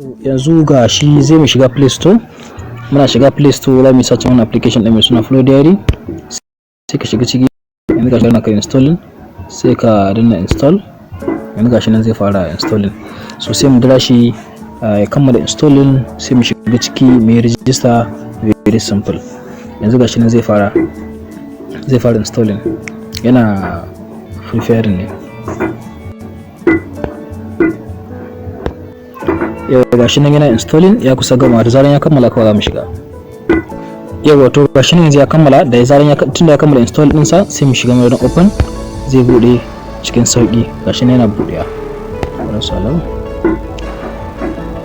To, yanzu ga shi zai mu shiga Play Store. Muna shiga Play Store, za mu search wannan application ɗin mai suna Flow Diary. Sai ka shiga ciki. Yanzu ga shi ka installing, sai ka danna install. Yanzu gashi nan zai fara installing. So sai mu jira shi ya kammala installing, sai mu shiga ciki mu yi register. Very simple. Yanzu gashi nan zai fara installing, yana preparing ne. Yau gashi nan yana installing, ya kusa gama. Da zaran ya kammala kawai za mu shiga. Yau wato gashi nan yanzu ya kammala. Da zaran ya tunda ya kammala install ɗinsa, sai mu shiga mai open, zai bude cikin sauki. Gashi nan yana buɗewa. Salam.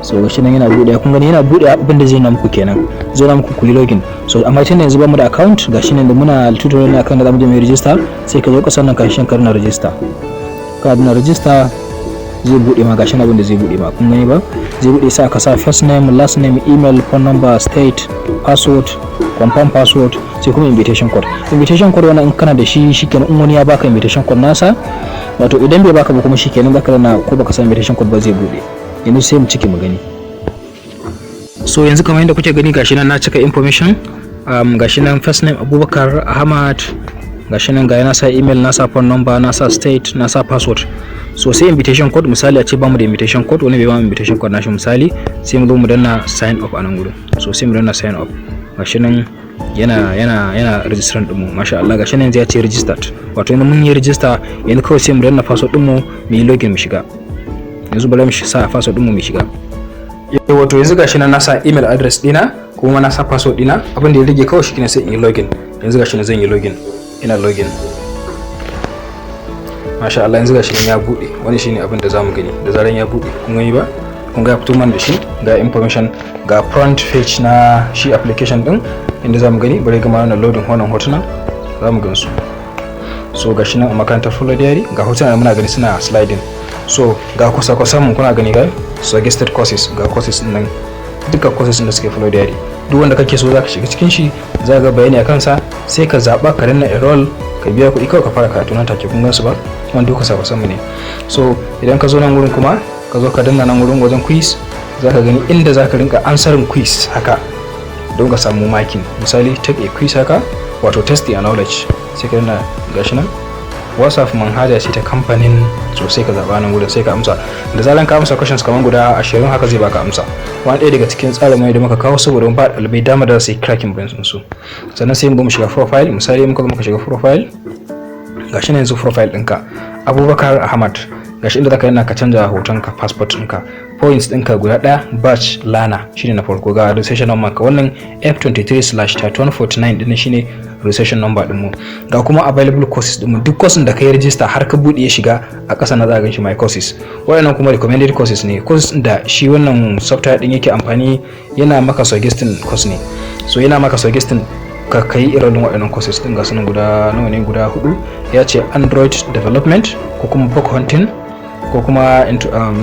So gashi nan yana buɗewa, kun gani yana buɗe. Abin da zai na muku kenan, zai na muku ku login. So amma tunda yanzu bamu da account, gashi nan da muna tutorial ne akan da zamu je mu register. Sai ka zo kasan nan, kashin karna register. Ka na register, zai buɗe ma. Gashi nan abin da zai buɗe ma, kun gani ba? Zai buɗe, sa ka sa first name, last name, email, phone number, state, password, confirm password, sai kuma invitation code. Invitation code wannan in kana da shi shikenan, in wani ya baka invitation code nasa. Wato idan bai baka ba kuma shikenan, zaka rana ko baka san invitation code ba, zai bude. Yanzu sai mu cike mu gani. So yanzu kamar yadda kuke gani, gashi nan na cika information. Gashi nan first name Abubakar Ahmad, gashi nan ga na sa email, na sa phone number, na sa state, na sa password. So sai invitation code. Misali a ce bamu da invitation code, wani bai bamu invitation code nashi misali, sai mu zo mu danna sign up a nan gurin. So sai mu danna sign up. Gashi nan yana register din mu. Masha Allah, gashi nan yanzu ya ce registered, wato yanzu mun yi register. Yanzu kawai sai mu danna password din mu, mu yi login mu shiga. Yanzu bari mu sa password din mu mu shiga. Wato yanzu gashi nan na sa email address dina kuma na sa password dina. Abin da ya rage kawai shi ne sai in yi login. Yanzu gashi nan zan yi login, ina login. Masha Allah, yanzu gashi nan ya bude. Wani shine abin da zamu gani da zaran ya bude. Kun gani ba? Kun ga ya fito man da shi, ga information, ga front page na shi application din inda zamu gani. Bari gama wannan loading wannan hotunan zamu gan su. So gashi nan a makarantar Flow Diary, ga hotunan da muna gani suna sliding. So ga kusa kusan mu, kuna gani, ga suggested courses, ga courses din nan, duka courses din da suke Flow Diary. Duk wanda kake so zaka shiga cikin shi, za ga bayani akan sa, sai ka zaba, ka danna enroll, ka biya kuɗi kawai ka fara karatu nan take. Kun gan su ba? Wannan duka kusa mu ne. So idan ka zo nan wurin kuma, ka zo ka danna nan wurin wajen quiz, za ka gani inda za ka rinka answering quiz haka don ka samu makin. Misali, take a quiz haka, wato test your knowledge, sai ka danna. Gashi nan WhatsApp manhaja ce ta kamfanin. So sai ka zaba nan wurin, sai ka amsa. Da zaran ka amsa questions kamar guda 20 haka, zai baka amsa. Wani ɗaya daga cikin tsarin mai da muka kawo saboda ba ɗalibai dama da su yi cracking brains su. Sannan sai mu shiga profile. Misali muka zo muka shiga profile, gashi ne yanzu profile ɗinka, Abubakar Ahmad. Gashi inda zaka yana ka canza hotonka, passport ɗinka, points ɗinka guda ɗaya, batch lana shine na farko, ga registration number ka, wannan F23/3149 ɗin shine registration number ɗin mu. Ga kuma available courses ɗin mu, duk course da kai register har ka buɗe ya shiga a ƙasa na za ka shi, my courses. Waɗannan kuma recommended courses ne, courses da shi wannan software ɗin yake amfani, yana maka suggesting course ne. So yana maka suggesting ka kai irin waɗannan courses ɗin. Ga sunan guda nawa ne? Guda hudu. Ya ce Android development, ko kuma bug hunting, ko kuma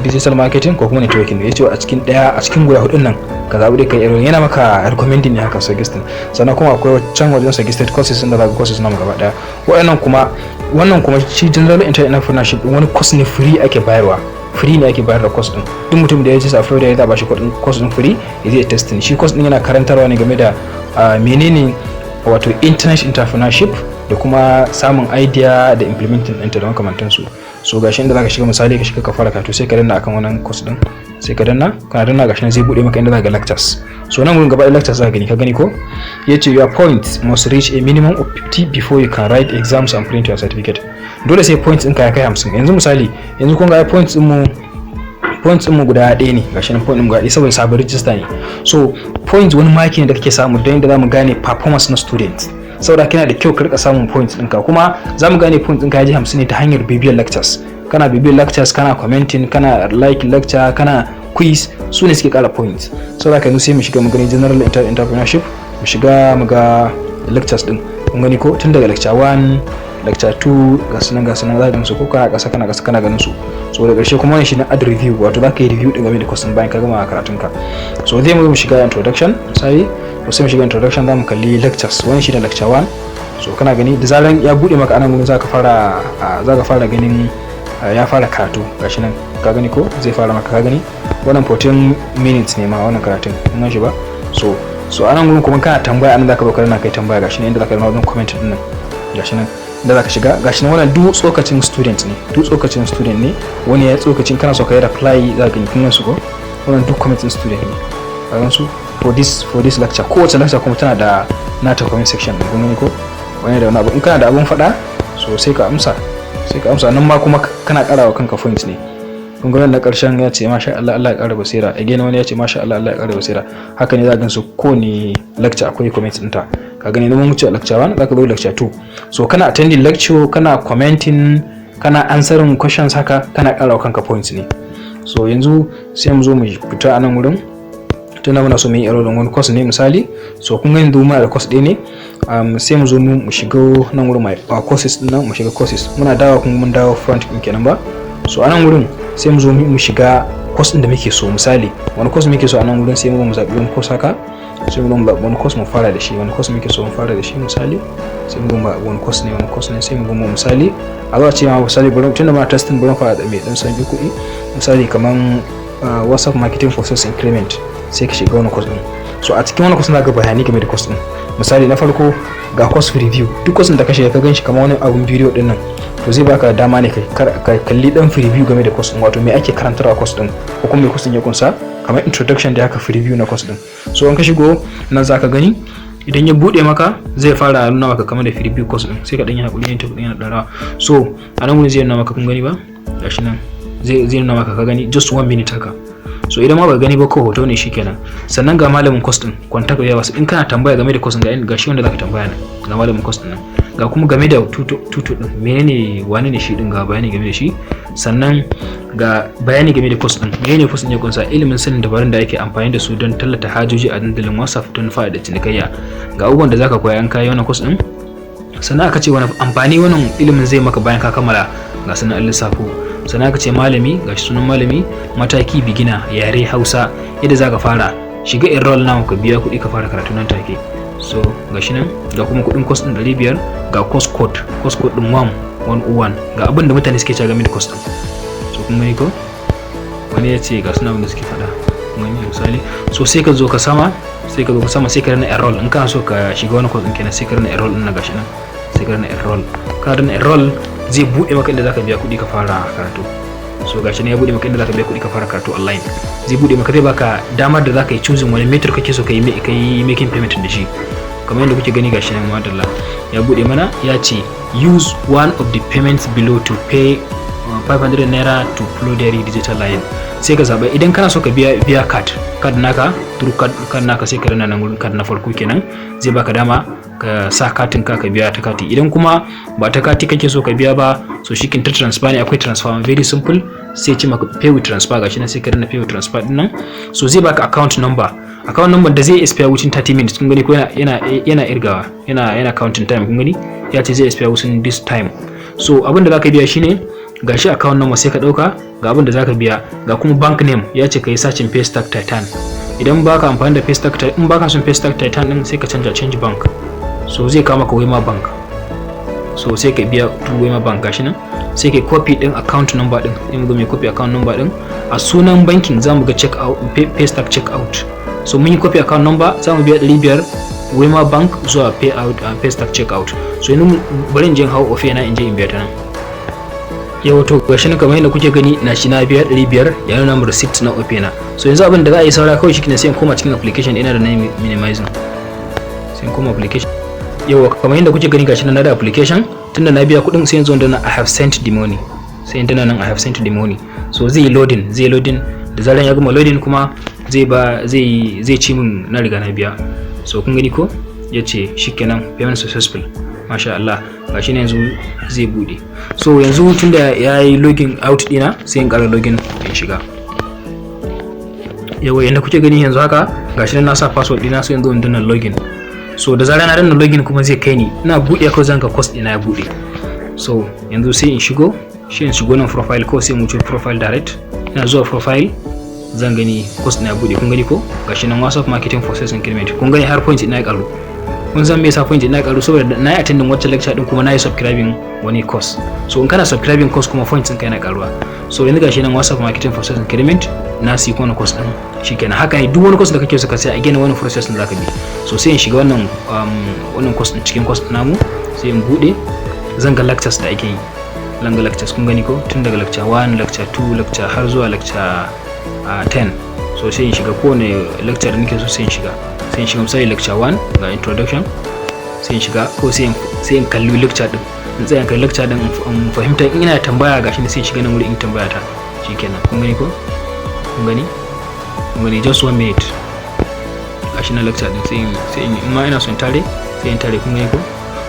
digital marketing, ko kuma networking. Ya ce a cikin ɗaya a cikin guda hudun nan ka zaɓi dai kai irin, yana maka recommending ne haka, suggesting. Sannan kuma akwai can wajen suggested courses inda za ka courses namu gaba ɗaya. Waɗannan kuma, wannan kuma shi general entrepreneurship din, wani course ne free ake bayarwa, free ne ake bayar da course din. Duk mutum da ya ci a Florida ya ba shi course din free ya zai testing. Shi course din yana karantarwa ne game da menene wato internet entrepreneurship da kuma samun idea da implementing ɗinta da makamantansu. So gashi inda zaka shiga, misali ka shiga ka fara karatu, sai ka danna akan wannan course din. Sai ka danna, kana danna, gashi nan zai bude maka inda zaka ga lectures. So nan gurin gaba lectures zaka gani. Ka gani ko? Yace your points must reach a minimum of 50 before you can write exams and print your certificate. Dole sai points ɗinka ya kai 50. Yanzu misali, yanzu kun ga points ɗin mu guda ɗaya ne. Gashi nan point ɗin guda ɗaya saboda sabon register ne. So points wani maki ne da kake samu don yadda zamu gane performance na student. Saboda kana da kyau ka rika samun points ɗinka. Kuma zamu gane points ɗinka ya ji 50 ne ta hanyar bibiyar lectures. Kana bibiyar lectures, kana commenting, kana like lecture, kana quiz, su ne suke kara points. Saboda haka yanzu sai mu shiga mu gani general entrepreneurship, mu shiga mu ga lectures din. Kun gani ko? Tun daga lecture 1, lecture 2, ga sunan, ga sunan, za ka su ko kana kasa, kana kasa, kana ganin su. So da ƙarshe kuma wannan shine add review, wato za ka yi review din game da course bayan ka gama karatun ka. So zai mu shiga introduction misali. To sai mu shiga introduction, za mu kalli lectures. Wannan shine lecture 1. So kana gani, da zaran ya bude maka anan gurin, za ka fara ganin ya fara karatu. Gashi nan, ka gani ko? Zai fara maka, ka gani. Wannan 14 minutes ne ma wannan karatun, kun shi ba? So anan gurin kuma kana tambaya, anan zaka zo ka kai tambaya. Gashi nan inda zaka danna wajen comment din nan, gashi nan inda zaka shiga. Gashi nan, wannan duk tsokacin student ne, duk tsokacin student ne. Wani ya tsokacin, kana so ka yi reply, za ka gani. Kun su ko? Wannan duk comment din student ne, ka su for this lecture. Kowace lecture kuma tana da nata comment section din, kun gani ko? Wani da wani abu, in kana da abun faɗa, so sai ka amsa, sai ka amsa nan ma kuma kana ƙara wa kanka points ne. Kun ga na ƙarshen ya ce, "Masha Allah, Allah ya ƙara basira." Again wani ya ce, "Masha Allah, Allah ya ƙara basira." Haka ne za gan su, kowane lecture akwai comment ɗinta. Ka gani mun wuce lecture 1, zaka zo lecture 2. So kana attending lecture, kana commenting, kana answering questions, haka kana ƙara wa kanka points ne. So yanzu sai mu zo mu fita a nan wurin, tunda muna so mu yi enroll wani course ne misali. So kun ga yanzu muna da course ɗaya ne. Sai mu zo mu shiga nan wurin mai courses din nan, mu shiga courses. Muna dawo, kun mun dawo front din kenan ba? So a nan wurin sai mu zo mu shiga course din da muke so. Misali, wani course muke so a nan wurin? Sai mu zaɓi wani course haka, sai mu zaɓi wani course mu fara da shi. Wani course muke so mu fara da shi? Misali, sai mu zaɓi wani course ne, wani course ne. Sai mu gama, misali, a zo a ce ma, misali, bari tunda muna testing, bari fara da mai dan sauki kuɗi, misali kaman WhatsApp marketing for sales increment. Sai ka shiga wani course din. So a cikin wani course ga bayani game da course din. Misali, na farko ga course preview. Duk course da ka shiga ka ganshi kamar wani abun bidiyo din nan, to zai baka dama ne ka kalli dan preview game da course din, wato me ake karantarwa course din ko kuma me course din ya kunsa, kamar introduction da haka, preview na course din. So in ka shigo nan, zaka gani idan ya bude maka, zai fara nuna maka kamar da preview course din. Sai ka dan yi hakuri ne, tafi yana darawa. So a nan gurin zai nuna maka, kun gani ba? Gashi nan zai nuna maka, ka gani, just one minute haka. So idan ma ba gani ba, ko hoto ne, shikenan. Sannan ga malamin course din, contact ya wasu. In kana tambaya game da course din, ga shi wanda zaka tambaya nan, ga malamin course din nan. Ga kuma game da tutor din, menene, wane ne shi din, ga bayani game da shi. Sannan ga bayani game da course din, menene course din ya kunsa: ilimin sanin dabarun da ake amfani da su don tallata hajoji a dandalin WhatsApp don faɗaɗa cinikayya. Ga abubuwan da zaka koya an kai wannan course din. Sannan aka ce wani amfani wannan ilimin zai maka bayan ka kammala, ga sanan an lissafo. Sannan aka ce malami, ga shi sunan malami, mataki beginner, yare Hausa, yadda zaka fara shiga, enroll now, ka biya kuɗi ka fara karatu nan take. So ga shi nan, ga kuma kuɗin course din 500, ga course code, course code din 1101. Ga abin da mutane suke cewa game da course din. So kun gani ko? Wani ya ce, ga suna abin da suke faɗa, kun gani misali. So sai ka zo ka sama, sai ka zo ka sama, sai ka danna enroll. In kana so ka shiga wani course din kenan, sai ka danna enroll din na. Gashi nan, sai ka danna enroll. Ka danna enroll, zai buɗe maka inda zaka biya kuɗi ka fara karatu. So gashi ne, ya buɗe maka inda zaka biya kuɗi ka fara karatu online. Zai buɗe maka, zai baka damar da zaka yi choosing wani method kake so ka yi making payment da shi. Kamar yadda kuke gani, gashi nan, madalla, ya buɗe mana, ya ce "Use one of the payments below to pay 500 naira to Flowdiary Digital Line." Sai ka zaɓa idan kana so ka biya biya card naka, through card naka, sai ka danna nan gurin, card na farko kenan. Zai baka dama ka sa katin ka, ka biya ta kati. Idan kuma ba ta kati kake so ka biya ba, so shi ta transfer ne, akwai transfer, very simple. Sai ce maka "Pay with transfer". Gashi nan, sai ka danna "Pay with transfer" din nan. So zai baka account number, account number da zai expire within 30 minutes. Kun gani ko? Yana irgawa, yana counting time. Kun gani, ya ce zai expire within this time. So abin da zaka biya shine, gashi account number, sai ka dauka, ga abin da zaka biya, ga kuma bank name, ya ce kai searching Paystack Titan. Idan baka amfani da Paystack, in baka son Paystack Titan din, sai ka canja, change bank. So zai kama ka Wema Bank. So sai ka biya through Wema Bank. Gashi nan, sai ka copy din account number din. In mu mai copy account number din, a sunan bankin zamu ga check out, Paystack check out. So mun yi copy account number, zamu biya 500 Wema Bank zuwa payout Paystack check out. So yanzu bari in je hau OPay na, in je in biya ta nan. Yau to gashi nan, kamar yadda kuke gani, na shi na biya 500, ya nuna mu receipt na OPay na. So yanzu abin da za a yi saura kawai shi ne sai in koma cikin application ina da na minimizing, sai in koma application. Yau kamar yadda kuke gani, gashi nan na da application. Tunda na biya kuɗin, sai yanzu na "I have sent the money", sai in tana nan "I have sent the money". So zai loading, zai loading. Da zaran ya gama loading kuma, zai ba zai zai ci min na riga na biya. So kun gani ko? Ya ce shikenan, payment successful, masha Allah. Gashi ne, yanzu zai bude. So yanzu tunda ya yi login out dina, sai in ƙara login in shiga. Yawa, yanda kuke gani yanzu haka, gashi nan na sa password dina. So yanzu in danna login. So da zarar na danna login kuma, zai kai ni, ina buɗe kawai zan ga course dina ya buɗe. So yanzu sai in shigo shi, in shigo nan profile ko sai mu ce profile direct. Ina zuwa profile, zan gani course ɗina ya buɗe. Kun gani ko? Gashi nan, WhatsApp marketing for sales increment. Kun gani, har point ɗina ya karu. Kun san me yasa point ɗina ya karu? Saboda na yi attending wacce lecture din, kuma na yi subscribing wani course. So in kana subscribing course kuma, points ɗinka yana karuwa. So So yanzu gashi nan, WhatsApp Marketing for Sales Increment, na siyi wannan course din. Shikenan, haka ne duk wani course da kake so ka sai, again wani process din zaka bi. So sai in shiga wannan course din, cikin course namu, sai in bude, zan ga lectures da ake yi, zan ga lectures. Kun gani ko? Tun daga lecture 1, lecture 2, lecture har zuwa lecture 10. So sai in shiga kowane lecture da nake so, sai in shiga misali lecture 1, ga introduction, sai in shiga ko sai in kalli lecture din, in tsaya in kalli lecture din in fahimta. In ina tambaya, gashi ne, sai in shiga nan wuri in tambaya ta. Shikenan, kun gani ko? Kun gani? Kun gani? Just one minute, gashi na lecture din. Sai in ma ina son tare, sai in tare. Kun gani ko?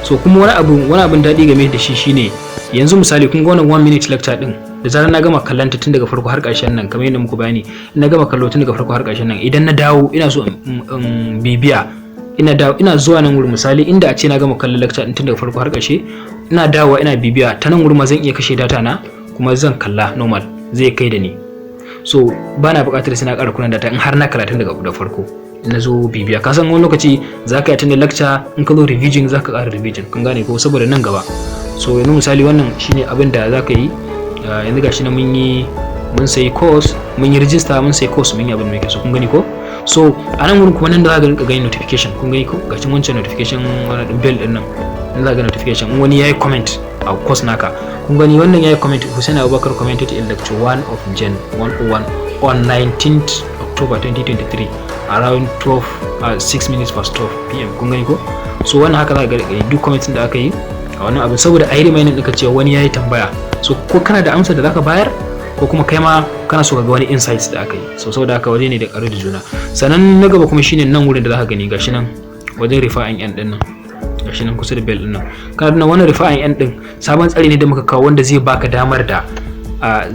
So kuma wani abun daɗi game da shi shine, yanzu misali kun ga wannan one minute lecture din, da zarar na gama kallanta tun daga farko har ƙarshen nan, kamar yadda muku bayani, in na gama kallo tun daga farko har ƙarshen nan, idan na dawo ina so in bibiya, ina dawo, ina zuwa nan wurin. Misali, inda a ce na gama kallon lecture din tun daga farko har ƙarshe, ina dawowa ina bibiya ta nan wurin ma, zan iya kashe data na kuma zan kalla normal, zai kai da ni. So ba na buƙatar sai na ƙara kunna data in har na kalla tun daga da farko na zo bibiya. Ka san wani lokaci za ka yi attending lecture, in ka zo revision za ka ƙara revision. Kun gane ko? Saboda nan gaba. So yanzu misali wannan shine abin da za ka yi. Yanzu gashi na mun yi, mun sayi course, mun yi register, mun sayi course, mun yi abin da muke so. Kun gani ko? So a nan wurin kuma, nan da za ka rinka gani notification. Kun gani ko? Gashi wancan notification, wannan din bell din nan, in za ka ga notification in wani yayi comment a course naka. Kun gani, wannan yayi comment, Hussein Abubakar commented in lecture 1 of Gen 101 on 19th October 2023 around 12 6 minutes past 12 p.m. Kun gani ko? So wannan haka za ka ga duk comment da aka yi a wannan abin, saboda a yi reminding ɗinka cewa wani yayi tambaya. So ko kana da amsar da zaka bayar, ko kuma kai ma kana so ka ga wani insights da aka yi. So saboda haka waje ne da karo da juna. Sannan na gaba kuma shine nan wurin da zaka gani, gashi nan wajen refer and earn din nan, gashi nan kusa da bell din nan. Kana nuna wannan refer and earn din sabon tsari ne da muka kawo, wanda zai baka damar da a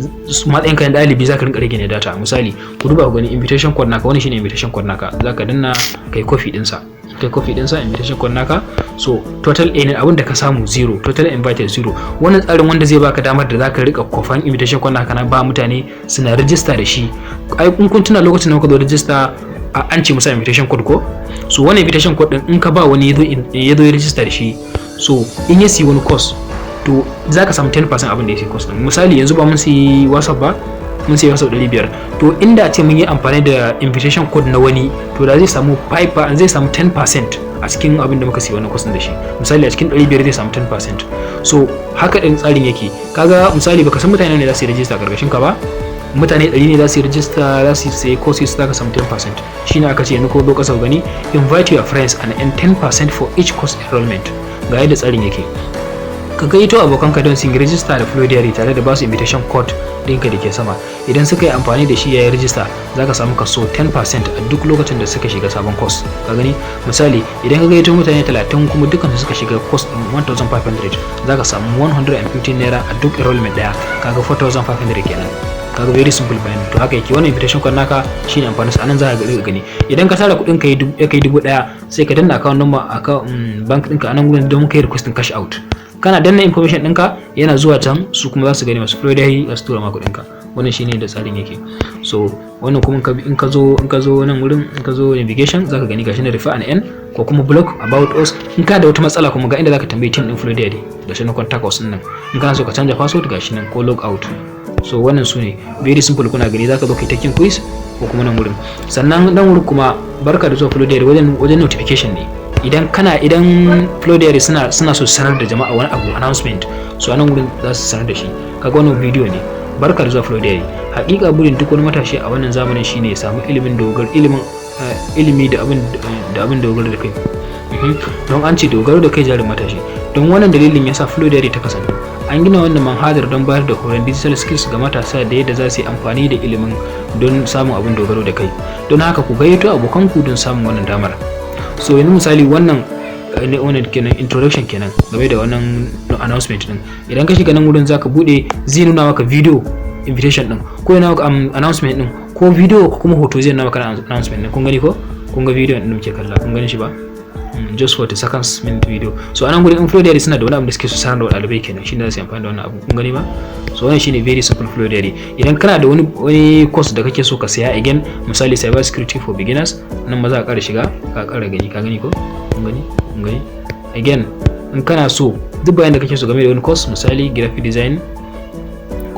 matsayin ka na ɗalibi zaka rinka rage ne data. Misali, ku duba ku gani invitation code naka, wannan shine invitation code naka, zaka danna kai copy dinsa, kai copy dinsa, invitation code naka. So total earning, abin da ka samu zero, total invited zero. Wannan tsarin wanda zai baka damar da zaka rika kofan invitation code naka na ba mutane suna register da shi. Ai in kun tuna lokacin da muka zo register, an ce musa invitation code ko? So wannan invitation code din, in ka ba wani ya zo ya register da shi, so in ya siyi wani course, to za ka samu 10% abin da ya siyi course din. Misali, yanzu ba mun siyi WhatsApp ba? Mun siyi WhatsApp 500. To inda ce mun yi amfani da invitation code na wani, to da zai samu 5, zai samu 10% a cikin abin da muka siyi wannan course din da shi. Misali, a cikin 500 zai samu 10%. So haka din tsarin yake. Kaga misali, baka san mutane ne za su yi register karkashin ka ba, mutane 100 ne za su yi register, za su sayi courses, za ka samu 10%. Shine aka ce yanzu ko zo kasa gani, "Invite your friends and earn 10% for each course enrollment." Ga yadda tsarin yake: ka gayyato abokanka don su yi register da Flowdiary tare da basu invitation code ɗinka da ke sama. Idan suka yi amfani da shi yayin register, za ka samu kaso 10% a duk lokacin da suka shiga sabon course. Ka gani, misali, idan ka gayyato mutane 30 kuma dukkan su suka shiga course ɗin 1500, za ka samu 150 naira a duk enrollment ɗaya. Kaga 4500 kenan. Kaga very simple bayani. To haka yake wannan invitation code naka, shine amfani sa. Anan za ka ga gani, idan ka tara kuɗin ka ya kai 1000, sai ka danna account number, account bank ɗinka a nan gurin don kai requesting cash out. Kana danna information ɗinka, yana zuwa can, su kuma za su gani, masu Flowdiary za su tura ma kuɗinka. Wannan shine da tsarin yake. So wannan kuma in ka zo nan wurin, in ka zo navigation, zaka gani gashi na refer and earn ko kuma blog, about us. In ka da wata matsala kuma, ga inda zaka tambayi team din Flowdiary, gashi na contact us nan. In kana so ka canja password, gashi nan, ko log out. So wannan su ne, very simple. Kuna gani, zaka zo kai taking quiz ko kuma nan wurin. Sannan nan wurin kuma, barka da zuwa Flowdiary, wajen notification ne. Idan Flowdiary suna so sanar da jama'a wani abu, announcement, so anan wurin za su sanar da shi. Kaga wannan video ne, barka da zuwa Flowdiary. Hakika burin duk wani matashi a wannan zamanin shine ya samu ilimin dogar ilimin ilimi da abin dogaro da kai, don an ce dogaro da kai jarin matashi. Don wannan dalilin yasa Flowdiary ta kasance. An gina wannan manhajar don bayar da horon digital skills ga matasa da yadda za su yi amfani da ilimin don samun abin dogaro da kai. Don haka ku gayyato abokanku don samun wannan damar. So yanzu misali, wannan kenan, introduction kenan game da wannan announcement din. Idan ka shiga nan wurin, zaka bude, zai nuna maka video invitation din, ko yana maka announcement din, ko video ko kuma hoto zai nuna maka announcement din. Kun gani ko? Kun ga video din da muke kalla? Kun gani shi ba? Just 40 seconds minute video. So anan gurin, in Flowdiary suna da wani abu da suke so sanar da ɗalibai kenan, shine za su yi amfani da wannan abu. Kun gani ba? So wannan shine very simple Flowdiary. Idan kana da wani course da kake so ka saya, again misali cyber security for beginners, nan ma za ka ƙara shiga ka ƙara gani. Ka gani ko? Kun gani? Kun gani? Again, in kana so duk bayan da kake so game da wani course, misali graphic design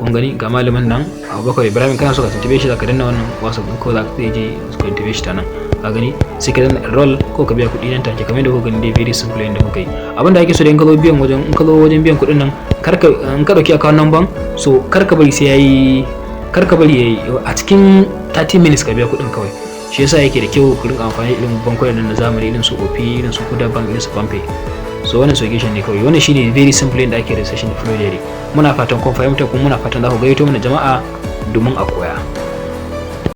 ko Kun gani, ga malamin nan, Abubakar Ibrahim. Kana so ka tuntube shi, zaka danna wannan WhatsApp din ko za ka je ka tuntube shi ta nan. Ka gani, sai ka danna enroll ko ka biya kuɗi nan take, kamar yadda kuka gani dai, very simple yadda muka yi. Abin da ake so da in ka zo wajen biyan kuɗin nan, kar ka in ka dauki account number, so kar ka bari sai yayi, kar ka bari yayi a cikin 30 minutes ka biya kuɗin kawai. Shi yasa yake da kyau ku rinka amfani irin bankunan nan na zamani, irin su Opay, irin su Kuda Bank, irin su Palmpay. So wannan solution ne kawai. Wannan shine very simple yadda ake registration da Flowdiary. Muna fatan kun fahimta, kuma muna fatan za ku gayyato mana jama'a domin a koya.